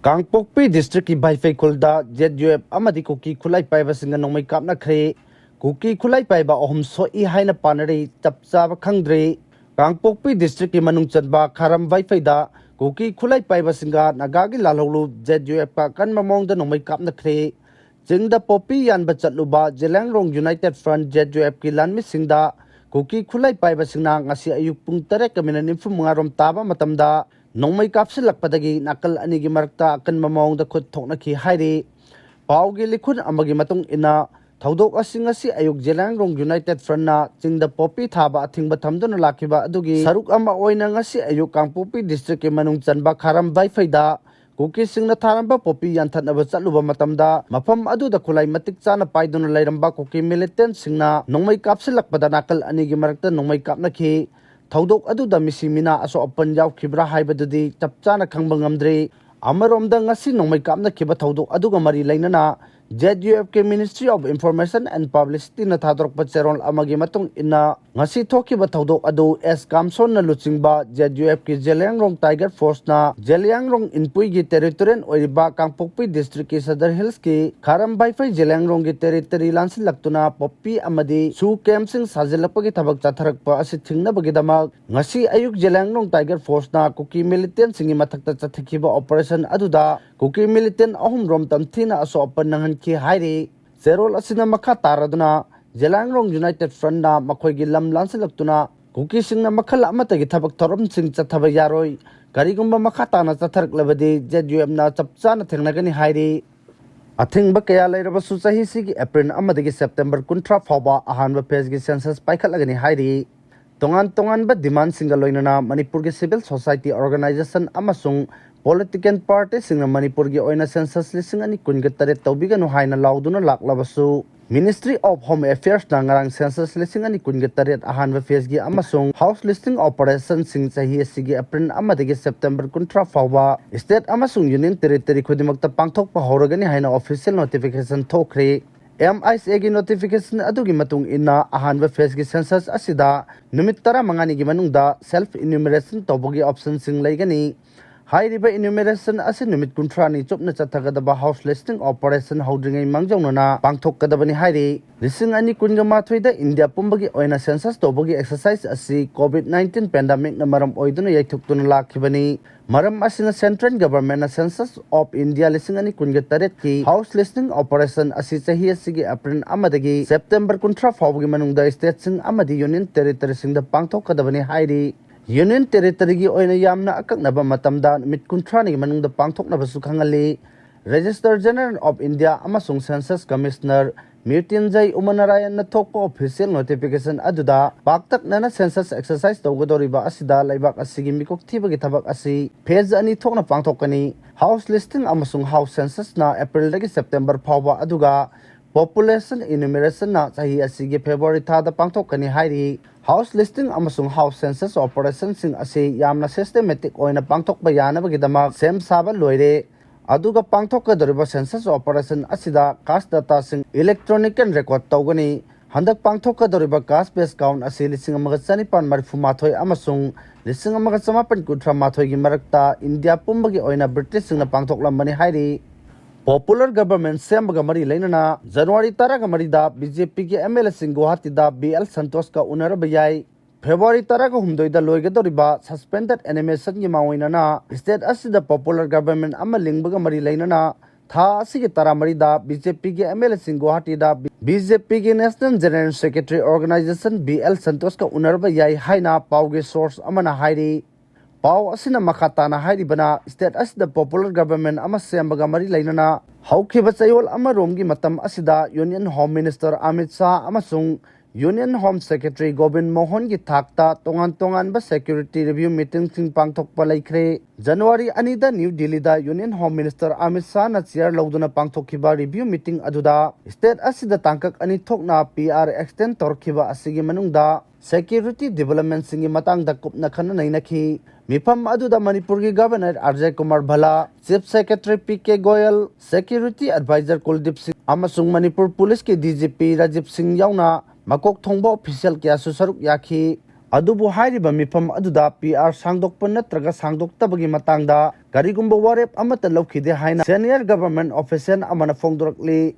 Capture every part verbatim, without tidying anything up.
ꯀꯥꯡꯄꯣꯛꯄꯤ ꯗꯤꯁꯇ꯭ꯔꯤꯛꯀꯤ ꯚꯥꯏꯐꯩ ꯈꯨꯜꯗ Z U F ꯑꯃꯗꯤ ꯀꯨꯀꯤ ꯈꯨꯠꯂꯥꯏ ꯄꯥꯏꯕꯁꯤꯡꯅ ꯅꯣꯡꯃꯩ ꯀꯥꯞꯅꯈ꯭ꯔꯦ꯫ ꯀꯨꯀꯤ ꯈꯨꯠꯂꯥꯏ ꯄꯥꯏꯕ ꯑꯍꯨꯝ ꯁꯣꯛꯏ ꯍꯥꯏꯅ ꯄꯥꯅꯔꯤ, ꯆꯞ ꯆꯥꯕ ꯈꯪꯗ꯭ꯔꯤ꯫ ꯀꯥꯡꯄꯣꯛꯄꯤ ꯗꯤꯁꯇ꯭ꯔꯤꯛꯀꯤ ꯃꯅꯨꯡ ꯆꯟꯕ ꯈꯥꯔꯝ ꯚꯥꯏꯐꯩꯗ ꯀꯨꯀꯤ ꯈꯨꯠꯂꯥꯏ ꯄꯥꯏꯕꯁꯤꯡꯒ ꯅꯥꯒꯥꯒꯤ ꯂꯥꯜꯍꯧꯂꯨꯞ ꯖꯦꯠ ꯌꯨ ꯑꯦꯐꯀ ꯑꯀꯟꯕ ꯃꯑꯣꯡꯗ ꯅꯣꯡꯃꯩ ꯀꯥꯞꯅꯈ꯭ꯔꯦ꯫ ꯆꯤꯡꯗ ꯄꯣꯄꯤ ꯌꯥꯟꯕ ꯆꯠꯂꯨꯕ Zeliangrong united front Z U ꯑꯦꯐꯀꯤ ꯂꯥꯟꯃꯤꯁꯤꯡꯗ ꯀꯨꯀꯤ ꯈꯨꯠꯂꯥꯏ ꯄꯥꯏꯕꯁꯤꯡꯅ ꯉꯁꯤ ꯑꯌꯨꯛ ꯄꯨꯡ ꯇꯔꯦꯠꯀ ꯃꯤꯅꯠ ꯅꯤꯐꯨ ꯃꯉꯥ ꯔꯣꯝ ꯇꯥꯕ ꯃꯇꯝꯗ ꯅꯣꯡꯃꯩ ꯀꯥꯞꯁꯤꯜꯂꯛꯄꯗꯒꯤ ꯅꯥꯀꯜ ꯑꯅꯤꯒꯤ ꯃꯔꯛꯇ ꯑꯀꯟꯕ ꯃꯑꯣꯡꯗ ꯈꯨꯠ ꯊꯣꯛꯅꯈꯤ ꯍꯥꯏꯔꯤ꯫ ꯄꯥꯎꯒꯤ ꯂꯤꯈꯨꯟ ꯑꯃꯒꯤ ꯃꯇꯨꯡ ꯏꯟꯅ, ꯊꯧꯗꯣꯛ ꯑꯁꯤ ꯉꯁꯤ ꯑꯌꯨꯛ ꯖꯦꯂꯤꯌꯥꯡꯔꯣꯡ ꯌꯨꯅꯥꯏꯇꯦꯠ ꯐ꯭ꯔꯟꯠꯅ ꯆꯤꯡꯗ ꯄꯣꯄꯤ ꯊꯥꯕ ꯑꯊꯤꯡꯕ ꯊꯝꯗꯨꯅ ꯂꯥꯛꯈꯤꯕ ꯑꯗꯨꯒꯤ ꯁꯔꯨꯛ ꯑꯃ ꯑꯣꯏꯅ ꯉꯁꯤ ꯑꯌꯨꯛ ꯀꯥꯡꯄꯣꯛꯄꯤ ꯗꯤꯁꯇ꯭ꯔꯤꯛꯀꯤ ꯃꯅꯨꯡ ꯆꯟꯕ ꯈꯥꯔꯝ ꯚꯥꯏꯐꯩꯗ ꯀꯨꯀꯤꯁꯤꯡꯅ ꯊꯥꯔꯝꯕ ꯄꯣꯄꯤ ꯌꯥꯟꯊꯠꯅꯕ ꯆꯠꯂꯨꯕ ꯃꯇꯝꯗ, ꯃꯐꯝ ꯑꯗꯨꯗ ꯈꯨꯠꯂꯥꯏ ꯃꯇꯤꯛ ꯆꯥꯅ ꯄꯥꯏꯗꯨꯅ ꯂꯩꯔꯝꯕ ꯀꯨꯀꯤ ꯃꯤꯂꯤꯇꯦꯟꯠꯁꯤꯡꯅ ꯅꯣꯡꯃꯩ ꯀꯥꯞꯁꯤꯜꯂꯛꯄꯗ ꯅꯥꯀꯜ ꯑꯅꯤꯒꯤ ꯃꯔꯛꯇ ꯅꯣꯡꯃꯩ ꯀꯥꯞꯅꯈꯤ꯫ ꯊꯧꯗꯣꯛ ꯑꯗꯨꯗ ꯃꯤꯁꯤ ꯃꯤꯅꯥ ꯑꯁꯣꯛ ꯑꯄꯟ ꯌꯥꯎꯈꯤꯕ꯭ꯔꯥ ꯍꯥꯏꯕꯗꯨꯗꯤ ꯆꯞ ꯆꯥꯅ ꯈꯪꯕ ꯉꯝꯗ꯭ꯔꯤ꯫ ꯑꯃꯔꯣꯝꯗ, ꯉꯁꯤ ꯅꯣꯡꯃꯩ ꯀꯥꯞꯅꯈꯤꯕ ꯊꯧꯗꯣꯛ ꯑꯗꯨꯒ ꯃꯔꯤ ꯂꯩꯅꯅ ꯖꯦꯠ ꯌꯨ ꯑꯦꯐꯀꯤ Ministry of Information and Publicityꯅ ꯊꯥꯗꯣꯔꯛꯄ ꯆꯦꯔꯣꯜ ꯑꯃꯒꯤ ꯃꯇꯨꯡ ꯏꯟꯅ, ꯉꯁꯤ ꯊꯣꯛꯈꯤꯕ ꯊꯧꯗꯣꯛ ꯑꯗꯨ ꯑꯦꯁ ꯀꯥꯝꯁꯣꯟꯅ ꯂꯨꯆꯤꯡꯕ Z U ꯑꯦꯐꯀꯤ Zeliangrong tiger ꯐꯣꯔꯁꯅ Zeliangrong ꯏꯟꯄꯨꯏꯒꯤ territorial ꯑꯣꯏꯔꯤꯕ ꯀꯥꯡꯄꯣꯛꯄꯤ ꯗꯤꯁꯇ꯭ꯔꯤꯛꯀꯤ ꯁꯗꯔ ꯍꯤꯜꯁꯀꯤ ꯈꯥꯔꯝ ꯚꯥꯏꯐꯩ ꯖꯦꯂꯤꯌꯥꯡꯔꯣꯡꯒꯤ ꯇꯦꯔꯤꯇꯣꯔꯤ ꯂꯥꯟꯁꯤꯜꯂꯛꯇꯨꯅ ꯄꯣꯄꯤ ꯑꯃꯗꯤ ꯁꯨ ꯀꯦꯝꯞꯁꯤꯡ ꯁꯥꯖꯤꯜꯂꯛꯄꯒꯤ ꯊꯕꯛ ꯆꯠꯊꯔꯛꯄ ꯑꯁꯤ ꯊꯤꯡꯅꯕꯒꯤꯗꯃꯛ ꯉꯁꯤ ꯑꯌꯨꯛ ꯖꯦꯂꯤꯌꯥꯡꯔꯣꯡ ꯇꯥꯏꯒꯔ ꯐꯣꯔꯁꯅ ꯀꯨꯀꯤ ꯃꯤꯂꯤꯇꯦꯟꯠꯁꯤꯡꯒꯤ ꯃꯊꯛꯇ ꯆꯠꯊꯈꯤꯕ ꯑꯣꯄꯔꯦꯁꯟ ꯑꯗꯨꯗ ꯀꯨꯀꯤ ꯃꯤꯂꯤꯇꯦꯟꯠ ꯑꯍꯨꯝ ꯔꯣꯝ ꯇꯝꯊꯤꯅ ꯑꯁꯣꯛ ꯑꯄꯟ ꯅꯪꯍꯟꯈꯤ ꯍꯥꯏꯔꯤ꯫ ꯆꯦꯔꯣꯜ ꯑꯁꯤꯅ ꯃꯈꯥ ꯇꯥꯔꯗꯨꯅ, ꯖꯦꯂꯤꯌꯥꯡꯔꯣꯡ ꯌꯨꯅꯥꯏꯇꯦꯠ ꯐ꯭ꯔꯟꯠꯅ ꯃꯈꯣꯏꯒꯤ ꯂꯝ ꯂꯥꯟꯁꯤꯜꯂꯛꯇꯨꯅ ꯀꯨꯀꯤꯁꯤꯡꯅ ꯃꯈꯜ ꯑꯃꯠꯇꯒꯤ ꯊꯕꯛ ꯊꯧꯔꯝꯁꯤꯡ ꯆꯠꯊꯕ ꯌꯥꯔꯣꯏ꯫ ꯀꯔꯤꯒꯨꯝꯕ ꯃꯈꯥ ꯇꯥꯅ ꯆꯠꯊꯔꯛꯂꯕꯗꯤ ꯖꯦꯠ ꯌꯨ ꯑꯦꯐꯅ ꯆꯞ ꯆꯥꯅ ꯊꯦꯡꯅꯒꯅꯤ ꯍꯥꯏꯔꯤ꯫ ꯑꯊꯤꯡꯕ ꯀꯌꯥ ꯂꯩꯔꯕꯁꯨ ꯆꯍꯤꯁꯤꯒꯤ ꯑꯦꯄ꯭ꯔꯤꯜ ꯑꯃꯗꯒꯤ ꯁꯦꯞꯇꯦꯝꯕꯔ ꯀꯨꯟꯊ꯭ꯔꯥ ꯐꯥꯎꯕ ꯑꯍꯥꯟꯕ ꯐꯦꯖꯒꯤ ꯁꯦꯟꯁꯁ ꯄꯥꯏꯈꯠꯂꯒꯅꯤ ꯍꯥꯏꯔꯤ꯫ ꯇꯣꯉꯥꯟ ꯇꯣꯉꯥꯟꯕ ꯗꯤꯃꯥꯟꯁꯤꯡꯒ ꯂꯣꯏꯅꯅ ꯃꯅꯤꯄꯨꯔꯒꯤ ꯁꯤꯚꯤꯜ ꯁꯣꯁꯥꯏꯇꯤ ꯑꯣꯔꯒꯅꯥꯏꯖꯦꯁꯟ ꯑꯃꯁꯨꯡ ꯄꯣꯂꯤꯇꯤꯀꯦꯜ ꯄꯥꯔꯇꯤꯁꯤꯡꯅ ꯃꯅꯤꯄꯨꯔꯒꯤ ꯑꯣꯏꯅ ꯁꯦꯟꯁꯁ ꯂꯤꯁꯤꯡ ꯑꯅꯤ ꯀꯨꯟꯒ ꯇꯔꯦꯠ ꯇꯧꯕꯤꯒꯅꯨ ꯍꯥꯏꯅ ꯂꯥꯎꯗꯨꯅ ꯂꯥꯛꯂꯕꯁꯨ, Ministry of Home Affairsꯅ ꯉꯔꯥꯡ ꯁꯦꯟꯁꯁ ꯂꯤꯁꯤꯡ ꯑꯅꯤ ꯀꯨꯟꯒ ꯇꯔꯦꯠ ꯑꯍꯥꯟꯕ ꯐꯦꯖꯒꯤ ꯑꯃꯁꯨꯡ ꯍꯥꯎꯁ ꯂꯤꯁꯇꯤꯡ ꯑꯣꯄꯔꯦꯁꯟꯁꯤꯡ ꯆꯍꯤ ꯑꯁꯤꯒꯤ ꯑꯦꯄ꯭ꯔꯤꯜ ꯑꯃꯗꯒꯤ ꯁꯦꯞꯇꯦꯝꯕꯔ ꯀꯨꯟꯊ꯭ꯔꯥ ꯐꯥꯎꯕ ꯁ꯭ꯇꯦꯠ ꯑꯃꯁꯨꯡ ꯌꯨꯅꯤꯌꯟ ꯇꯦꯔꯤꯇꯣꯔꯤ ꯈꯨꯗꯤꯡꯃꯛꯇ ꯄꯥꯡꯊꯣꯛꯄ ꯍꯧꯔꯒꯅꯤ ꯍꯥꯏꯅ ꯑꯣꯐꯤꯁꯤꯌꯦꯜ ꯅꯣꯇꯤꯐꯤꯀꯦꯁꯟ ꯊꯣꯛꯈ꯭ꯔꯦ꯫ ꯑꯦꯝ ꯑꯥꯏ ꯑꯦꯁ ꯑꯦꯒꯤ ꯅꯣꯇꯤꯐꯤꯀꯦꯁꯟ ꯑꯗꯨꯒꯤ ꯃꯇꯨꯡ ꯏꯟꯅ, ꯑꯍꯥꯟꯕ ꯐꯦꯖꯒꯤ ꯁꯦꯟꯁꯁ ꯑꯁꯤꯗ ꯅꯨꯃꯤꯠ ꯇꯔꯥꯃꯉꯥꯅꯤꯒꯤ ꯃꯅꯨꯡꯗ ꯁꯦꯜꯐ ꯏꯅ꯭ꯌꯨꯃꯔꯦꯁꯟ ꯇꯧꯕꯒꯤ ꯑꯣꯞꯁꯟꯁꯤꯡ ꯂꯩꯒꯅꯤ꯫ ꯍꯥꯏꯔꯤꯕ enumeration ꯑꯁꯤ ꯅꯨꯃꯤꯠ ꯀꯨꯟꯊ꯭ꯔꯥꯅꯤ ꯆꯨꯞꯅ ꯆꯠꯊꯒꯗꯕ house listing operation ꯍꯧꯗ꯭ꯔꯤꯉꯩ ꯃꯥꯡꯖꯧꯅꯅ ꯄꯥꯡꯊꯣꯛꯀꯗꯕꯅꯤ ꯍꯥꯏꯔꯤ꯫ ꯂꯤꯁꯤꯡ ꯑꯅꯤ ꯀꯨꯟꯒ ꯃꯥꯊꯣꯏꯗ ꯏꯟꯗꯤꯌꯥ ꯄꯨꯝꯕꯒꯤ ꯑꯣꯏꯅ census ꯇꯧꯕꯒꯤ exercise ꯑꯁꯤ COVID nineteen pandemic ꯅ ꯃꯔꯝ ꯑꯣꯏꯗꯨꯅ ꯌꯩꯊꯣꯛꯇꯨꯅ ꯂꯥꯛꯈꯤꯕꯅꯤ꯫ ꯃꯔꯝ ꯑꯁꯤꯅ central government ꯅ Census of India ꯂꯤꯁꯤꯡ ꯑꯅꯤ ꯀꯨꯟꯒ ꯇꯔꯦꯠꯀꯤ house listing operation ꯑꯁꯤ ꯆꯍꯤ ꯑꯁꯤꯒꯤ April ꯑꯃꯗꯒꯤ September ꯀꯨꯟꯊ꯭ꯔꯥ ꯐꯥꯎꯕꯒꯤ ꯃꯅꯨꯡꯗ state ꯁꯤꯡ ꯑꯃꯗꯤ union territory ꯁꯤꯡꯗ ꯄꯥꯡꯊꯣꯛꯀꯗꯕꯅꯤ ꯍꯥꯏꯔꯤ꯫ Union territory ꯒꯤ ꯑꯣꯏꯅ ꯌꯥꯝꯅ ꯑꯀꯛꯅꯕ ꯃꯇꯝꯗ ꯅꯨꯃꯤꯠ ꯀꯨꯟꯊ꯭ꯔꯥꯅꯤꯒꯤ ꯃꯅꯨꯡꯗ ꯄꯥꯡꯊꯣꯛꯅꯕꯁꯨ ꯈꯪꯍꯜꯂꯤ꯫ Registrar General of India ꯑꯃꯁꯨꯡ Census Commissioner ꯃ꯭ꯔꯤꯇ꯭ꯌꯨꯟꯖꯌ ꯎꯃꯥꯅꯥꯔꯥꯌꯟꯅ ꯊꯣꯛꯄ official notification ꯑꯗꯨꯗ ꯄꯥꯛꯇꯛꯅꯅ census exercise ꯇꯧꯒꯗꯧꯔꯤꯕ ꯑꯁꯤꯗ ꯂꯩꯕꯥꯛ ꯑꯁꯤꯒꯤ ꯃꯤꯀꯣꯛ ꯊꯤꯕꯒꯤ ꯊꯕꯛ ꯑꯁꯤ phase ꯑꯅꯤ ꯊꯣꯛꯅ ꯄꯥꯡꯊꯣꯛꯀꯅꯤ꯫ House listing ꯑꯃꯁꯨꯡ house census ꯅ April ꯗꯒꯤ September ꯐꯥꯎꯕ, ꯑꯗꯨꯒ population enumeration ꯅ ꯆꯍꯤ ꯑꯁꯤꯒꯤ February ꯊꯥꯗ ꯄꯥꯡꯊꯣꯛꯀꯅꯤ ꯍꯥꯏꯔꯤ꯫ House listing ꯑꯃꯁꯨꯡ house census operation ꯁꯤꯡ ꯑꯁꯤ ꯌꯥꯝꯅ systematic ꯑꯣꯏꯅ ꯄꯥꯡꯊꯣꯛꯄ ꯌꯥꯅꯕꯒꯤꯗꯃꯛ ꯁꯦꯝ ꯁꯥꯕ ꯂꯣꯏꯔꯦ꯫ ꯑꯗꯨꯒ ꯄꯥꯡꯊꯣꯛꯀꯗꯧꯔꯤꯕ census operation ꯑꯁꯤꯗ caste data ꯁꯤꯡ electronic record ꯇꯧꯒꯅꯤ꯫ ꯍꯟꯗꯛ ꯄꯥꯡꯊꯣꯛꯀꯗꯧꯔꯤꯕ caste based count ꯑꯁꯤ ꯂꯤꯁꯤꯡ ꯑꯃꯒ ꯆꯅꯤꯄꯥꯟ ꯃꯔꯤꯐꯨ ꯃꯥꯊꯣꯏ ꯑꯃꯁꯨꯡ ꯂꯤꯁꯤꯡ ꯑꯃꯒ ꯆꯃꯥꯄꯟ ꯀꯨꯟꯊ꯭ꯔꯥ ꯃꯥꯊꯣꯏꯒꯤ ꯃꯔꯛꯇ ꯏꯟꯗꯤꯌꯥ ꯄꯨꯝꯕꯒꯤ ꯑꯣꯏꯅ British ꯁꯤꯡꯅ ꯄꯥꯡꯊꯣꯛꯂꯝꯕꯅꯤ ꯍꯥꯏꯔꯤ꯫ Popular government ꯁꯦꯝꯕꯒ ꯃꯔꯤ ꯂꯩꯅꯅ January ꯇꯔꯥꯒ ꯃꯔꯤꯗ BJP ꯒꯤ MLA ꯁꯤꯡ ꯒꯨꯋꯥꯍꯥꯇꯤꯗ B L ꯁꯟꯇꯣꯁꯀ ꯎꯅꯔꯕ ꯌꯥꯏ꯫ February ꯇꯔꯥꯒ ꯍꯨꯝꯗꯣꯏꯗ ꯂꯣꯏꯒꯗꯧꯔꯤꯕ suspended animation ꯒꯤ ꯃꯥꯡꯑꯣꯏꯅꯅ state ꯑꯁꯤꯗ popular government ꯑꯃ ꯂꯤꯡꯕꯒ ꯃꯔꯤ ꯂꯩꯅꯅ ꯊꯥ ꯑꯁꯤꯒꯤ ꯇꯔꯥꯃꯔꯤꯗ BJP ꯒꯤ MLA ꯁꯤꯡ ꯒꯨꯋꯥꯍꯥꯇꯤꯗ BJP ꯒꯤ National General Secretary Organization B L ꯁꯟꯇꯣꯁꯀ ꯎꯅꯔꯕ ꯌꯥꯏ ꯍꯥꯏꯅ ꯄꯥꯎꯒꯤ source ꯑꯃꯅ ꯍꯥꯏꯔꯤ꯫ ꯄꯥꯎ ꯑꯁꯤꯅ ꯃꯈꯥ ꯇꯥꯅ ꯍꯥꯏꯔꯤꯕꯅ, state ꯑꯁꯤꯗ popular government ꯑꯃ ꯁꯦꯝꯕꯒ ꯃꯔꯤ ꯂꯩꯅꯅ ꯍꯧꯈꯤꯕ ꯆꯌꯣꯜ ꯑꯃꯔꯣꯝꯒꯤ ꯃꯇꯝ ꯑꯁꯤꯗ Union Home Minister Amit Shah ꯑꯃꯁꯨꯡ Union Home Secretary ꯒꯣꯕꯤꯟ ꯃꯣꯍꯟꯒꯤ ꯊꯥꯛꯇ ꯇꯣꯉꯥꯟ ꯇꯣꯉꯥꯟꯕ security review meeting ꯁꯤꯡ ꯄꯥꯡꯊꯣꯛꯄ ꯂꯩꯈ꯭ꯔꯦ꯫ January ꯑꯅꯤꯗ ꯅ꯭ꯌꯨ ꯗꯤꯜꯂꯤꯗ Union Home Minister Amit ꯁꯥꯍꯅ chair ꯂꯧꯗꯨꯅ ꯄꯥꯡꯊꯣꯛꯈꯤꯕ review meeting ꯑꯗꯨꯗ state ꯑꯁꯤꯗ ꯇꯥꯡꯀꯛ ꯑꯅꯤ ꯊꯣꯛꯅ PR extend ꯇꯧꯔꯛꯈꯤꯕ ꯑꯁꯤꯒꯤ ꯃꯅꯨꯡꯗ security development ꯁꯤꯡꯒꯤ ꯃꯇꯥꯡꯗ ꯀꯨꯞꯅ ꯈꯟꯅ ꯅꯩꯅꯈꯤ꯫ ꯃꯤꯐꯝ ꯑꯗꯨꯗ ꯃꯅꯤꯄꯨꯔꯒꯤ Governor Ajay Kumar ꯚꯜꯂꯥ, Chief Secretary P K Goyal, Security Advisor ꯀꯨꯜꯗꯤꯞ ꯁꯤꯡ ꯑꯃꯁꯨꯡ ꯃꯅꯤꯄꯨꯔ ꯄꯨꯂꯤꯁꯀꯤ DGP ꯔꯥꯖꯤꯕ ꯁꯤꯡ ꯌꯥꯎꯅ ꯃꯀꯣꯛ ꯊꯣꯡꯕ official ꯀꯌꯥꯁꯨ ꯁꯔꯨꯛ ꯌꯥꯈꯤ꯫ ꯑꯗꯨꯕꯨ ꯍꯥꯏꯔꯤꯕ ꯃꯤꯐꯝ ꯑꯗꯨꯗ ꯄꯤ ꯑꯥꯔ ꯁꯥꯡꯗꯣꯛꯄ ꯅꯠꯇ꯭ꯔꯒ ꯁꯥꯡꯗꯣꯛꯇꯕꯒꯤ ꯃꯇꯥꯡꯗ ꯀꯔꯤꯒꯨꯝꯕ ꯋꯥꯔꯦꯞ ꯑꯃꯠꯇ ꯂꯧꯈꯤꯗꯦ ꯍꯥꯏꯅ senior government official ꯑꯃꯅ ꯐꯣꯡꯗꯣꯔꯛꯂꯤ꯫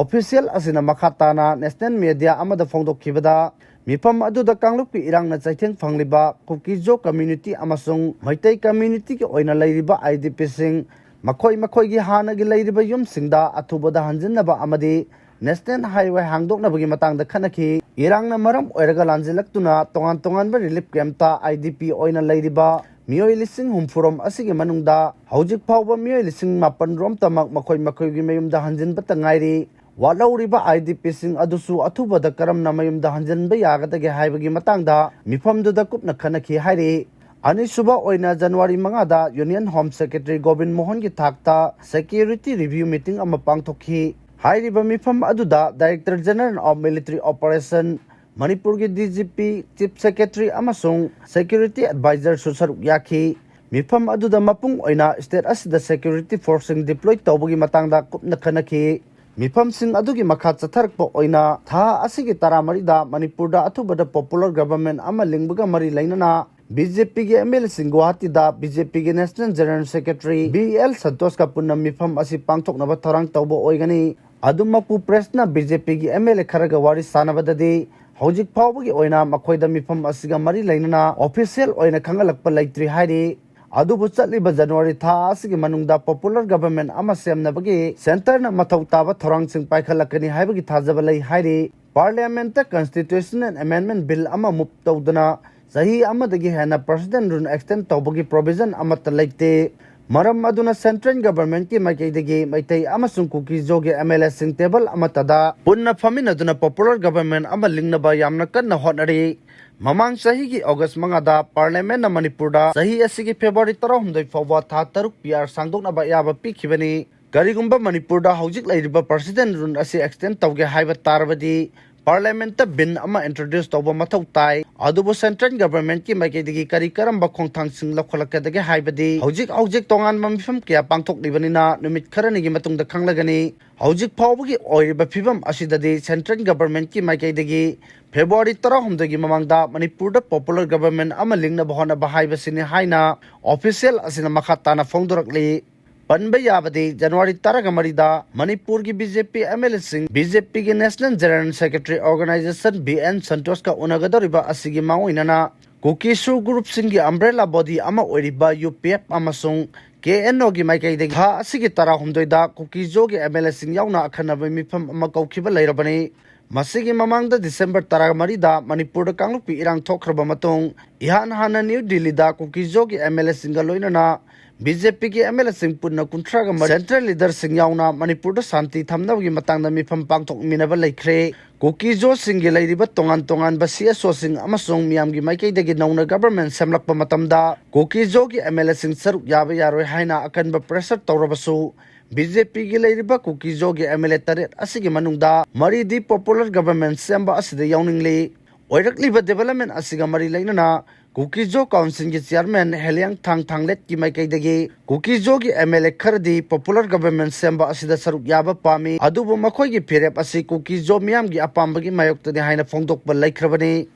Official ꯑꯁꯤꯅ ꯃꯈꯥ ꯇꯥꯅ national media ꯑꯃꯗ ꯐꯣꯡꯗꯣꯛꯈꯤꯕꯗ, ꯃꯤꯐꯝ ꯑꯗꯨꯗ ꯀꯥꯡꯂꯨꯞꯀꯤ ꯏꯔꯥꯡꯅ ꯆꯩꯊꯦꯡ ꯐꯪꯂꯤꯕ ꯀꯨꯀꯤ-ꯖꯣ community ꯑꯃꯁꯨꯡ ꯃꯩꯇꯩ communityꯒꯤ ꯑꯣꯏꯅ ꯂꯩꯔꯤꯕ I D Pꯁꯤꯡ ꯃꯈꯣꯏ ꯃꯈꯣꯏꯒꯤ ꯍꯥꯟꯅꯒꯤ ꯂꯩꯔꯤꯕ ꯌꯨꯝꯁꯤꯡꯗ ꯑꯊꯨꯕꯗ ꯍꯟꯖꯤꯟꯅꯕ ꯑꯃꯗꯤ national highway ꯍꯥꯡꯗꯣꯛꯅꯕꯒꯤ ꯃꯇꯥꯡꯗ ꯈꯟꯅꯈꯤ꯫ ꯏꯔꯥꯡꯅ ꯃꯔꯝ ꯑꯣꯏꯔꯒ ꯂꯥꯟꯖꯤꯜꯂꯛꯇꯨꯅ ꯇꯣꯉꯥꯟ ꯇꯣꯉꯥꯟꯕ relief campꯇ I D P ꯑꯣꯏꯅ ꯂꯩꯔꯤꯕ ꯃꯤꯑꯣꯏ ꯂꯤꯁꯤꯡ ꯍꯨꯝꯐꯨ ꯔꯣꯝ ꯑꯁꯤꯒꯤ ꯃꯅꯨꯡꯗ ꯍꯧꯖꯤꯛ ꯐꯥꯎꯕ ꯃꯤꯑꯣꯏ ꯂꯤꯁꯤꯡ ꯃꯥꯄꯟ ꯔꯣꯝꯇꯃꯛ ꯃꯈꯣꯏ ꯃꯈꯣꯏꯒꯤ ꯃꯌꯨꯝꯗ ꯍꯟꯖꯤꯟꯕꯇ ꯉꯥꯏꯔꯤ꯫ ꯋꯥꯠꯍꯧꯔꯤꯕ I D Pꯁꯤꯡ ꯑꯗꯨꯁꯨ ꯑꯊꯨꯕꯗ ꯀꯔꯝꯅ ꯃꯌꯨꯝꯗ ꯍꯟꯖꯤꯟꯕ ꯌꯥꯒꯗꯒꯦ ꯍꯥꯏꯕꯒꯤ ꯃꯇꯥꯡꯗ ꯃꯤꯐꯝꯗꯨꯗ ꯀꯨꯞꯅ ꯈꯟꯅꯈꯤ ꯍꯥꯏꯔꯤ꯫ ꯑꯅꯤꯁꯨꯕ ꯑꯣꯏꯅ January ꯃꯉꯥꯗ Union Home Secretary ꯒꯣꯕꯤꯟ ꯃꯣꯍꯟꯒꯤ ꯊꯥꯛꯇ security review meeting ꯑꯃ ꯄꯥꯡꯊꯣꯛꯈꯤ꯫ ꯍꯥꯏꯔꯤꯕ ꯃꯤꯐꯝ ꯑꯗꯨꯗ Director General of Military Operation, ꯃꯅꯤꯄꯨꯔꯒꯤ D G P, Chief Secretary ꯑꯃꯁꯨꯡ security advisorꯁꯨ ꯁꯔꯨꯛ ꯌꯥꯈꯤ꯫ ꯃꯤꯐꯝ ꯑꯗꯨꯗ ꯃꯄꯨꯡ ꯑꯣꯏꯅ state ꯑꯁꯤꯗ security forceꯁꯤꯡ deploy ꯇꯧꯕꯒꯤ ꯃꯇꯥꯡꯗ ꯀꯨꯞꯅ ꯈꯟꯅꯈꯤ꯫ ꯃꯤꯐꯝꯁꯤꯡ ꯑꯗꯨꯒꯤ ꯃꯈꯥ ꯆꯠꯊꯔꯛꯄ ꯑꯣꯏꯅ ꯊꯥ ꯑꯁꯤꯒꯤ ꯇꯔꯥꯃꯔꯤꯗ ꯃꯅꯤꯄꯨꯔꯗ ꯑꯊꯨꯕꯗ popular government ꯑꯃ ꯂꯤꯡꯕꯒ ꯃꯔꯤ ꯂꯩꯅꯅ B J Pꯒꯤ M L Aꯁꯤꯡ ꯒꯨꯋꯥꯍꯥꯇꯤꯗ B J Pꯒꯤ National General Secretary B L ꯁꯟꯇꯣꯁꯀ ꯄꯨꯟꯅ ꯃꯤꯐꯝ ꯑꯁꯤ ꯄꯥꯡꯊꯣꯛꯅꯕ ꯊꯧꯔꯥꯡ ꯇꯧꯕ ꯑꯣꯏꯒꯅꯤ꯫ ꯑꯗꯨꯃꯛꯄꯨ pressꯅ B J Pꯒꯤ M L A ꯈꯔꯒ ꯋꯥꯔꯤ ꯁꯥꯟꯅꯕꯗꯗꯤ, ꯍꯧꯖꯤꯛ ꯐꯥꯎꯕꯒꯤ ꯑꯣꯏꯅ ꯃꯈꯣꯏꯗ ꯃꯤꯐꯝ ꯑꯁꯤꯒ ꯃꯔꯤ ꯂꯩꯅꯅ official ꯑꯣꯏꯅ ꯈꯪꯍꯜꯂꯛꯄ ꯂꯩꯇ꯭ꯔꯤ ꯍꯥꯏꯔꯤ꯫ ꯑꯗꯨꯕꯨ ꯆꯠꯂꯤꯕ January ꯊꯥ ꯑꯁꯤꯒꯤ ꯃꯅꯨꯡꯗ popular government ꯑꯃ ꯁꯦꯝꯅꯕꯒꯤ centreꯅ ꯃꯊꯧ ꯇꯥꯕ ꯊꯧꯔꯥꯡꯁꯤꯡ ꯄꯥꯏꯈꯠꯂꯛꯀꯅꯤ ꯍꯥꯏꯕꯒꯤ ꯊꯥꯖꯕ ꯂꯩ ꯍꯥꯏꯔꯤ꯫ Parliamentꯇ constitutional amendment bill ꯑꯃ move ꯇꯧꯗꯨꯅ ꯆꯍꯤ ꯑꯃꯗꯒꯤ ꯍꯦꯟꯅ President rule extend ꯇꯧꯕꯒꯤ provision ꯑꯃꯠꯇ ꯂꯩꯇꯦ꯫ ꯃꯔꯝ ꯑꯗꯨꯅ central governmentꯀꯤ ꯃꯥꯏꯀꯩꯗꯒꯤ ꯃꯩꯇꯩ ꯑꯃꯁꯨꯡ ꯀꯨꯀꯤ-ꯖꯣꯒꯤ M L Aꯁꯤꯡ table ꯑꯃꯠꯇꯗ ꯄꯨꯟꯅ ꯐꯝꯃꯤꯟꯅꯗꯨꯅ popular government ꯑꯃ ꯂꯤꯡꯅꯕ ꯌꯥꯝꯅ ꯀꯟꯅ ꯍꯣꯠꯅꯔꯤ꯫ ꯃꯃꯥꯡ ꯆꯍꯤꯒꯤ August ꯃꯉꯥꯗ Parliamentꯅ ꯃꯅꯤꯄꯨꯔꯗ ꯆꯍꯤ ꯑꯁꯤꯒꯤ February ꯇꯔꯥꯍꯨꯝꯗꯣꯏ ꯐꯥꯎꯕ ꯊꯥ ꯇꯔꯨꯛ P R ꯁꯥꯡꯗꯣꯛꯅꯕ ꯑꯌꯥꯕ ꯄꯤꯈꯤꯕꯅꯤ꯫ ꯀꯔꯤꯒꯨꯝꯕ ꯃꯅꯤꯄꯨꯔꯗ ꯍꯧꯖꯤꯛ ꯂꯩꯔꯤꯕ President rule ꯑꯁꯤ extend ꯇꯧꯒꯦ ꯍꯥꯏꯕ ꯇꯥꯔꯕꯗꯤ, Parliament ꯇ bill ꯑꯃ introduce ꯇꯧꯕ ꯃꯊꯧ ꯇꯥꯏ꯫ ꯑꯗꯨꯕꯨ central government ꯀꯤ ꯃꯥꯏꯀꯩꯗꯒꯤ ꯀꯔꯤ ꯀꯔꯝꯕ ꯈꯣꯡꯊꯥꯡꯁꯤꯡ ꯂꯧꯈꯠꯂꯛꯀꯗꯒꯦ ꯍꯥꯏꯕꯗꯤ ꯍꯧꯖꯤꯛ ꯍꯧꯖꯤꯛ ꯇꯣꯉꯥꯟꯕ ꯃꯤꯐꯝ ꯀꯌꯥ ꯄꯥꯡꯊꯣꯛꯂꯤꯕꯅꯤꯅ ꯅꯨꯃꯤꯠ ꯈꯔꯅꯤꯒꯤ ꯃꯇꯨꯡꯗ ꯈꯪꯂꯒꯅꯤ꯫ ꯍꯧꯖꯤꯛ ꯐꯥꯎꯕꯒꯤ ꯑꯣꯏꯔꯤꯕ ꯐꯤꯕꯝ ꯑꯁꯤꯗꯗꯤ central government ꯀꯤ ꯃꯥꯏꯀꯩꯗꯒꯤ February ꯇꯔꯥꯍꯨꯝꯗꯣꯏꯒꯤ ꯃꯃꯥꯡꯗ ꯃꯅꯤꯄꯨꯔꯗ popular government ꯑꯃ ꯂꯤꯡꯅꯕ ꯍꯣꯠꯅꯕ ꯍꯥꯏꯕꯁꯤꯅꯤ ꯍꯥꯏꯅ official ꯑꯁꯤꯅ ꯃꯈꯥ ꯇꯥꯅ ꯐꯣꯡꯗꯣꯔꯛꯂꯤ꯫ ꯄꯟꯕ ꯌꯥꯕꯗꯤ January ꯇꯔꯥꯒ ꯃꯔꯤꯗ ꯃꯅꯤꯄꯨꯔꯒꯤ BJP MLA ꯁꯤꯡ BJP ꯒꯤ National General Secretary Organization B N ꯁꯟꯇꯣꯁꯀ ꯎꯅꯒꯗꯧꯔꯤꯕ ꯑꯁꯤꯒꯤ ꯃꯥꯡꯑꯣꯏꯅꯅ ꯀꯨꯀꯤ ꯁꯨ group ꯁꯤꯡꯒꯤ umbrella body ꯑꯃ ꯑꯣꯏꯔꯤꯕ UPF ꯑꯃꯁꯨꯡ KNO ꯒꯤ ꯃꯥꯏꯀꯩꯗꯒꯤ ꯊꯥ ꯑꯁꯤꯒꯤ ꯇꯔꯥꯍꯨꯝꯗꯣꯏꯗ ꯀꯨꯀꯤ ꯖꯣꯒꯤ MLA ꯁꯤꯡ ꯌꯥꯎꯅ ꯑꯈꯟꯅꯕ ꯃꯤꯐꯝ ꯑꯃ ꯀꯧꯈꯤꯕ ꯂꯩꯔꯕꯅꯤ꯫ ꯃꯁꯤꯒꯤ ꯃꯃꯥꯡꯗ December ꯇꯔꯥꯃꯔꯤꯗ ꯃꯅꯤꯄꯨꯔꯗ ꯀꯥꯡꯂꯨꯞꯀꯤ ꯏꯔꯥꯡ ꯊꯣꯛꯈ꯭ꯔꯕ ꯃꯇꯨꯡ ꯏꯍꯥꯟ ꯍꯥꯟꯅ ꯅ꯭ꯌꯨ ꯗꯤꯜꯂꯤꯗ ꯀꯨꯀꯤ ꯖꯣꯒꯤ MLA ꯁꯤꯡꯒ ꯂꯣꯏꯅꯅ BJP ꯒꯤ MLA ꯁꯤꯡ ꯄꯨꯟꯅ ꯀꯨꯟꯊ꯭ꯔꯥꯒ ꯃꯔꯤ central leader ꯁꯤꯡ ꯌꯥꯎꯅ ꯃꯅꯤꯄꯨꯔꯗ ꯁꯥꯟꯇꯤ ꯊꯝꯅꯕꯒꯤ ꯃꯇꯥꯡꯗ ꯃꯤꯐꯝ ꯄꯥꯡꯊꯣꯛꯃꯤꯟꯅꯕ ꯂꯩꯈ꯭ꯔꯦ꯫ ꯀꯨꯀꯤ ꯖꯣꯁꯤꯡꯒꯤ ꯂꯩꯔꯤꯕ ꯇꯣꯉꯥꯟ ꯇꯣꯉꯥꯟꯕ CSO ꯁꯤꯡ ꯑꯃꯁꯨꯡ ꯃꯤꯌꯥꯝꯒꯤ ꯃꯥꯏꯀꯩꯗꯒꯤ ꯅꯧꯅ government ꯁꯦꯝꯂꯛꯄ ꯃꯇꯝꯗ ꯀꯨꯀꯤ ꯖꯣꯒꯤ MLA ꯁꯤꯡ ꯁꯔꯨꯛ ꯌꯥꯕ ꯌꯥꯔꯣꯏ ꯍꯥꯏꯅ ꯑꯀꯟꯕ pressure ꯇꯧꯔꯕꯁꯨ, BJP ꯒꯤ ꯂꯩꯔꯤꯕ ꯀꯨꯀꯤ ꯖꯣꯒꯤ MLA ꯇꯔꯦꯠ ꯑꯁꯤꯒꯤ ꯃꯅꯨꯡꯗ ꯃꯔꯤꯗꯤ popular government ꯁꯦꯝꯕ ꯑꯁꯤꯗ ꯌꯥꯎꯅꯤꯡꯂꯤ꯫ ꯑꯣꯏꯔꯛꯂꯤꯕ development ꯑꯁꯤꯒ ꯃꯔꯤ ꯂꯩꯅꯅ ꯀꯨꯀꯤ ꯖꯣ council ꯒꯤ chairman ꯍꯦꯂꯤꯌꯥꯡꯊꯥꯡ ꯊꯥꯡꯂꯦꯠꯀꯤ ꯃꯥꯏꯀꯩꯗꯒꯤ ꯀꯨꯀꯤ ꯖꯣꯒꯤ MLA ꯈꯔꯗꯤ popular government ꯁꯦꯝꯕ ꯑꯁꯤꯗ ꯁꯔꯨꯛ ꯌꯥꯕ ꯄꯥꯝꯃꯤ, ꯑꯗꯨꯕꯨ ꯃꯈꯣꯏꯒꯤ ꯐꯤꯔꯦꯞ ꯑꯁꯤ ꯀꯨꯀꯤ ꯖꯣ ꯃꯤꯌꯥꯝꯒꯤ ꯑꯄꯥꯝꯕꯒꯤ ꯃꯥꯌꯣꯛꯇꯅꯤ ꯍꯥꯏꯅ ꯐꯣꯡꯗꯣꯛꯄ ꯂꯩꯈ꯭ꯔꯕꯅꯤ꯫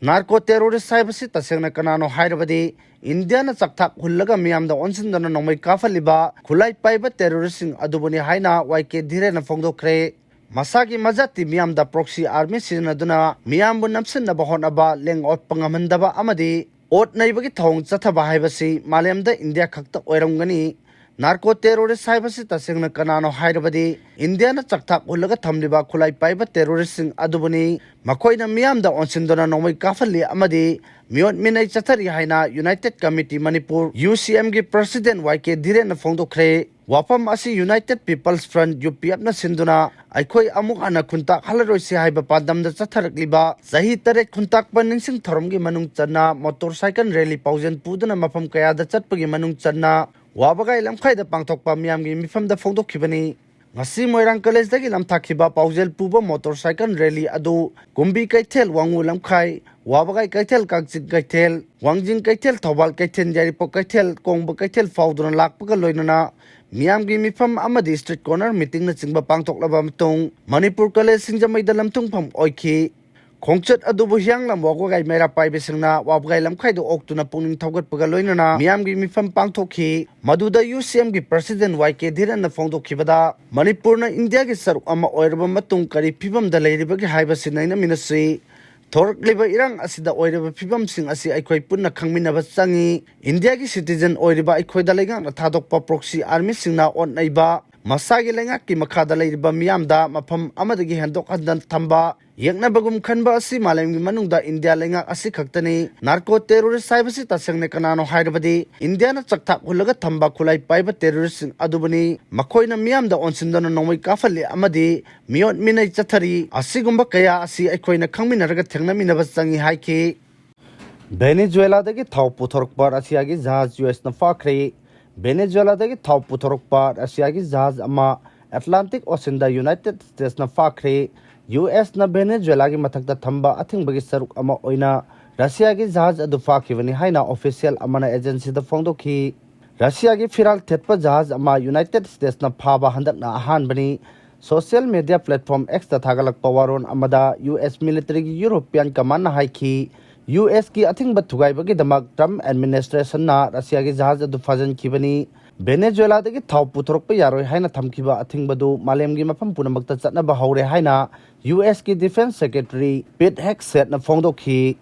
Narco terrorist ꯍꯥꯏꯕꯁꯤ ꯇꯁꯦꯡꯅ ꯀꯅꯥꯅꯣ ꯍꯥꯏꯔꯕꯗꯤ, ꯏꯟꯗꯤꯌꯥꯅ ꯆꯥꯛꯊꯥꯛ ꯍꯨꯜꯂꯒ ꯃꯤꯌꯥꯝꯗ ꯑꯣꯟꯁꯤꯟꯗꯨꯅ ꯅꯣꯡꯃꯩ ꯀꯥꯞꯍꯜꯂꯤꯕ ꯈꯨꯠꯂꯥꯏ ꯄꯥꯏꯕ terrorist ꯁꯤꯡ ꯑꯗꯨꯕꯨꯅꯤ ꯍꯥꯏꯅ ꯋꯥꯏ ꯀꯦ ꯙꯤꯔꯦꯟꯅ ꯐꯣꯡꯗꯣꯛꯈ꯭ꯔꯦ꯫ ꯃꯁꯥꯒꯤ ꯃꯖꯥꯇꯤ ꯃꯤꯌꯥꯝꯗ proxy army ꯁꯤꯖꯤꯟꯅꯗꯨꯅ ꯃꯤꯌꯥꯝꯕꯨ ꯅꯝꯁꯤꯟꯅꯕ ꯍꯣꯠꯅꯕ, ꯂꯦꯡ ꯑꯣꯠꯄ ꯉꯝꯍꯟꯗꯕ ꯑꯃꯗꯤ ꯑꯣꯠ ꯅꯩꯕꯒꯤ ꯊꯧꯑꯣꯡ ꯆꯠꯊꯕ ꯍꯥꯏꯕꯁꯤ ꯃꯥꯂꯦꯝꯗ ꯏꯟꯗꯤꯌꯥ ꯈꯛꯇ ꯑꯣꯏꯔꯝꯒꯅꯤ꯫ Narco terrorist ꯍꯥꯏꯕꯁꯤ ꯇꯁꯦꯡꯅ ꯀꯅꯥꯅꯣ ꯍꯥꯏꯔꯕꯗꯤ, ꯏꯟꯗꯤꯌꯥꯅ ꯆꯥꯛꯊꯥꯛ ꯍꯨꯜꯂꯒ ꯊꯝꯂꯤꯕ ꯈꯨꯠꯂꯥꯏ ꯄꯥꯏꯕ terrorist ꯁꯤꯡ ꯑꯗꯨꯕꯨꯅꯤ꯫ ꯃꯈꯣꯏꯅ ꯃꯤꯌꯥꯝꯗ ꯑꯣꯟꯁꯤꯟꯗꯨꯅ ꯅꯣꯡꯃꯩ ꯀꯥꯞꯍꯜꯂꯤ ꯑꯃꯗꯤ ꯃꯤꯑꯣꯠ ꯃꯤꯅꯩ ꯆꯠꯊꯔꯤ ꯍꯥꯏꯅ United Committee Manipur, UCM ꯒꯤ president ꯋꯥꯏ ꯀꯦ ꯙꯤꯔꯦꯟꯅ ꯐꯣꯡꯗꯣꯛꯈ꯭ꯔꯦ꯫ ꯋꯥꯐꯝ ꯑꯁꯤ United People's Front, UPF ꯅ ꯁꯤꯟꯗꯨꯅ ꯑꯩꯈꯣꯏ ꯑꯃꯨꯛ ꯍꯟꯅ ꯈꯨꯟꯇꯥꯛ ꯍꯜꯂꯔꯣꯏꯁꯤ ꯍꯥꯏꯕ ꯄꯥꯟꯗꯝꯗ ꯆꯠꯊꯔꯛꯂꯤꯕ ꯆꯍꯤ ꯇꯔꯦꯠ ꯈꯨꯟꯇꯥꯛꯄ ꯅꯤꯡꯁꯤꯡ ꯊꯧꯔꯝꯒꯤ ꯃꯅꯨꯡ ꯆꯟꯅ motorcycle rally ꯄꯥꯎꯖꯦꯜ ꯄꯨꯗꯨꯅ ꯃꯐꯝ ꯀꯌꯥꯗ ꯆꯠꯄꯒꯤ ꯃꯅꯨꯡ ꯆꯟꯅ ꯋꯥꯕꯒꯥꯏ ꯂꯝꯈꯥꯏꯗ ꯄꯥꯡꯊꯣꯛꯄ ꯃꯤꯌꯥꯝꯒꯤ ꯃꯤꯐꯝꯗ ꯐꯣꯡꯗꯣꯛꯈꯤꯕꯅꯤ꯫ ꯉꯁꯤ ꯃꯣꯏꯔꯥꯡ ꯀꯣꯂꯦꯖꯇꯒꯤ ꯂꯝꯊꯥꯈꯤꯕ ꯄꯥꯎꯖꯦꯜ ꯄꯨꯕ ꯃꯣꯇꯣꯔ ꯁꯥꯏꯀꯜ ꯔꯦꯂꯤ ꯑꯗꯨ ꯀꯨꯝꯕꯤ ꯀꯩꯊꯦꯜ, ꯋꯥꯡꯉꯨ ꯂꯝꯈꯥꯏ, ꯋꯥꯕꯒꯥꯏ ꯀꯩꯊꯦꯜ, ꯀꯛꯆꯤꯡ ꯀꯩꯊꯦꯜ, ꯋꯥꯡꯖꯤꯡ ꯀꯩꯊꯦꯜ, ꯊꯧꯕꯥꯜ ꯀꯩꯊꯦꯜ, ꯌꯥꯏꯔꯤꯄꯣꯛ ꯀꯩꯊꯦꯜ, ꯀꯣꯡꯕ ꯀꯩꯊꯦꯜ ꯐꯥꯎꯗꯨꯅ ꯂꯥꯛꯄꯒ ꯂꯣꯏꯅꯅ ꯃꯤꯌꯥꯝꯒꯤ ꯃꯤꯐꯝ ꯑꯃꯗꯤ street corner meeting ꯅꯆꯤꯡꯕ ꯄꯥꯡꯊꯣꯛꯂꯕ ꯃꯇꯨꯡ ꯃꯅꯤꯄꯨꯔ ꯀꯣꯂꯦꯖ ꯁꯤꯡꯖꯃꯩꯗ ꯂꯝꯊꯨꯡꯐꯝ ꯑꯣꯏꯈꯤ꯫ ꯈꯣꯡꯆꯠ ꯑꯗꯨꯕꯨ ꯍꯤꯌꯥꯡꯂꯝ ꯋꯥꯕꯒꯥꯏ ꯃꯩꯔꯥ ꯄꯥꯏꯕꯁꯤꯡꯅ ꯋꯥꯕꯒꯥꯏ ꯂꯝꯈꯥꯏꯗ ꯑꯣꯛꯇꯨꯅ ꯄꯨꯛꯅꯤꯡ ꯊꯧꯒꯠꯄꯒ ꯂꯣꯏꯅꯅ ꯃꯤꯌꯥꯝꯒꯤ ꯃꯤꯐꯝ ꯄꯥꯡꯊꯣꯛꯈꯤ꯫ ꯃꯗꯨꯗ ꯌꯨ ꯁꯤ ꯑꯦꯝꯒꯤ president ꯋꯥꯏ ꯀꯦ ꯙꯤꯔꯦꯟꯅ ꯐꯣꯡꯗꯣꯛꯈꯤꯕꯗ, ꯃꯅꯤꯄꯨꯔꯅ ꯏꯟꯗꯤꯌꯥꯒꯤ ꯁꯔꯨꯛ ꯑꯃ ꯑꯣꯏꯔꯕ ꯃꯇꯨꯡ ꯀꯔꯤ ꯐꯤꯕꯝꯗ ꯂꯩꯔꯤꯕꯒꯦ ꯍꯥꯏꯕꯁꯤ ꯅꯩꯅꯃꯤꯟꯅꯁꯤ꯫ ꯊꯣꯔꯛꯂꯤꯕ ꯏꯔꯥꯡ ꯑꯁꯤꯗ ꯑꯣꯏꯔꯤꯕ ꯐꯤꯕꯝꯁꯤꯡ ꯑꯁꯤ ꯑꯩꯈꯣꯏ ꯄꯨꯟꯅ ꯈꯪꯃꯤꯟꯅꯕ ꯆꯪꯏ꯫ ꯏꯟꯗꯤꯌꯥꯒꯤ citizen ꯑꯣꯏꯔꯤꯕ ꯑꯩꯈꯣꯏꯗ ꯂꯩꯉꯥꯛꯅ ꯊꯥꯗꯣꯛꯄ proxy armyꯁꯤꯡꯅ ꯑꯣꯠ ꯅꯩꯕ, ꯃꯁꯥꯒꯤ ꯂꯩꯉꯥꯛꯀꯤ ꯃꯈꯥꯗ ꯂꯩꯔꯤꯕ ꯃꯤꯌꯥꯝꯗ ꯃꯐꯝ ꯑꯃꯗꯒꯤ ꯍꯦꯟꯗꯣꯛ ꯍꯟꯗꯅ ꯊꯝꯕ, ꯌꯦꯛꯅꯕꯒꯨꯝ ꯈꯟꯕ ꯑꯁꯤ ꯃꯥꯂꯦꯝꯒꯤ ꯃꯅꯨꯡꯗ ꯏꯟꯗꯤꯌꯥ ꯂꯩꯉꯥꯛ ꯑꯁꯤ ꯈꯛꯇꯅꯤ꯫ Narco terrorist ꯍꯥꯏꯕꯁꯤ ꯇꯁꯦꯡꯅ ꯀꯅꯥꯅꯣ ꯍꯥꯏꯔꯕꯗꯤ ꯏꯟꯗꯤꯌꯥꯅ ꯆꯥꯛꯊꯥꯛ ꯍꯨꯜꯂꯒ ꯊꯝꯕ ꯈꯨꯠꯂꯥꯏ ꯄꯥꯏꯕ terroristꯁꯤꯡ ꯑꯗꯨꯕꯨꯅꯤ꯫ ꯃꯈꯣꯏꯅ ꯃꯤꯌꯥꯝꯗ ꯑꯣꯟꯁꯤꯟꯗꯨꯅ ꯅꯣꯡꯃꯩ ꯀꯥꯞꯍꯜꯂꯤ ꯑꯃꯗꯤ ꯃꯤꯑꯣꯠ ꯃꯤꯅꯩ ꯆꯠꯊꯔꯤ꯫ ꯑꯁꯤꯒꯨꯝꯕ ꯀꯌꯥ ꯑꯁꯤ ꯑꯩꯈꯣꯏꯅ ꯈꯪꯃꯤꯟꯅꯔꯒ ꯊꯦꯡꯅꯃꯤꯟꯅꯕ ꯆꯪꯏ ꯍꯥꯏꯈꯤ꯫ ꯚꯦꯅꯦꯖꯨꯋꯦꯂꯥꯗꯒꯤ ꯊꯥꯎ ꯄꯨꯊꯣꯔꯛꯄ ꯔꯁꯤꯌꯥꯒꯤ ꯖꯍꯥꯖ ꯌꯨ ꯑꯦꯁꯅ ꯐꯥꯈ꯭ꯔꯦ꯫ ꯚꯦꯅꯦꯖꯨꯋꯦꯂꯥꯗꯒꯤ ꯊꯥꯎ ꯄꯨꯊꯣꯔꯛꯄ ꯔꯁꯤꯌꯥꯒꯤ ꯖꯍꯥꯖ ꯑꯃ ꯑꯦꯠꯂꯥꯟꯇꯤꯛ ꯑꯣꯁꯤꯟꯗ ꯌꯨꯅꯥꯏꯇꯦꯗ ꯁ꯭ꯇꯦꯠꯁꯅ ꯐꯥꯈ꯭ꯔꯦ꯫ ꯌꯨ ꯑꯦꯁꯅ ꯚꯦꯅꯦꯖꯨꯋꯦꯂꯥꯒꯤ ꯃꯊꯛꯇ ꯊꯝꯕ ꯑꯊꯤꯡꯕꯒꯤ ꯁꯔꯨꯛ ꯑꯃ ꯑꯣꯏꯅ ꯔꯁꯤꯌꯥꯒꯤ ꯖꯍꯥꯖ ꯑꯗꯨ ꯐꯥꯈꯤꯕꯅꯤ ꯍꯥꯏꯅ official ꯑꯃꯅ agencyꯗ ꯐꯣꯡꯗꯣꯛꯈꯤ꯫ ꯔꯁꯤꯌꯥꯒꯤ ꯐꯤꯔꯥꯜ ꯊꯦꯠꯄ ꯖꯍꯥꯖ ꯑꯃ ꯌꯨꯅꯥꯏꯇꯦꯗ ꯁ꯭ꯇꯦꯠꯁꯅ ꯐꯥꯕ ꯍꯟꯗꯛꯅ ꯑꯍꯥꯟꯕꯅꯤ꯫ Social media platform Xꯇ ꯊꯥꯒꯠꯂꯛꯄ ꯋꯥꯔꯣꯜ ꯑꯃꯗ ꯌꯨ ꯑꯦꯁ militaryꯒꯤ European commandꯅ ꯍꯥꯏꯈꯤ, ꯌꯨ ꯑꯦꯁꯀꯤ ꯑꯊꯤꯡꯕ ꯊꯨꯒꯥꯏꯕꯒꯤꯗꯃꯛ ꯇ꯭ꯔꯝꯞ administrationꯅ ꯔꯁꯤꯌꯥꯒꯤ ꯖꯍꯥꯖ ꯑꯗꯨ ꯐꯥꯖꯤꯟꯈꯤꯕꯅꯤ꯫ ꯚꯦꯅꯦꯖꯨꯋꯦꯂꯥꯗꯒꯤ ꯊꯥꯎ ꯄꯨꯊꯣꯔꯛꯄ ꯌꯥꯔꯣꯏ ꯍꯥꯏꯅ ꯊꯝꯈꯤꯕ ꯑꯊꯤꯡꯕꯗꯨ ꯃꯥꯂꯦꯝꯒꯤ ꯃꯐꯝ ꯄꯨꯝꯅꯃꯛꯇ ꯆꯠꯅꯕ ꯍꯧꯔꯦ ꯍꯥꯏꯅ ꯌꯨ ꯑꯦꯁꯀꯤ defence secretary Pete Hegsethꯅ ꯐꯣꯡꯗꯣꯛꯈꯤ꯫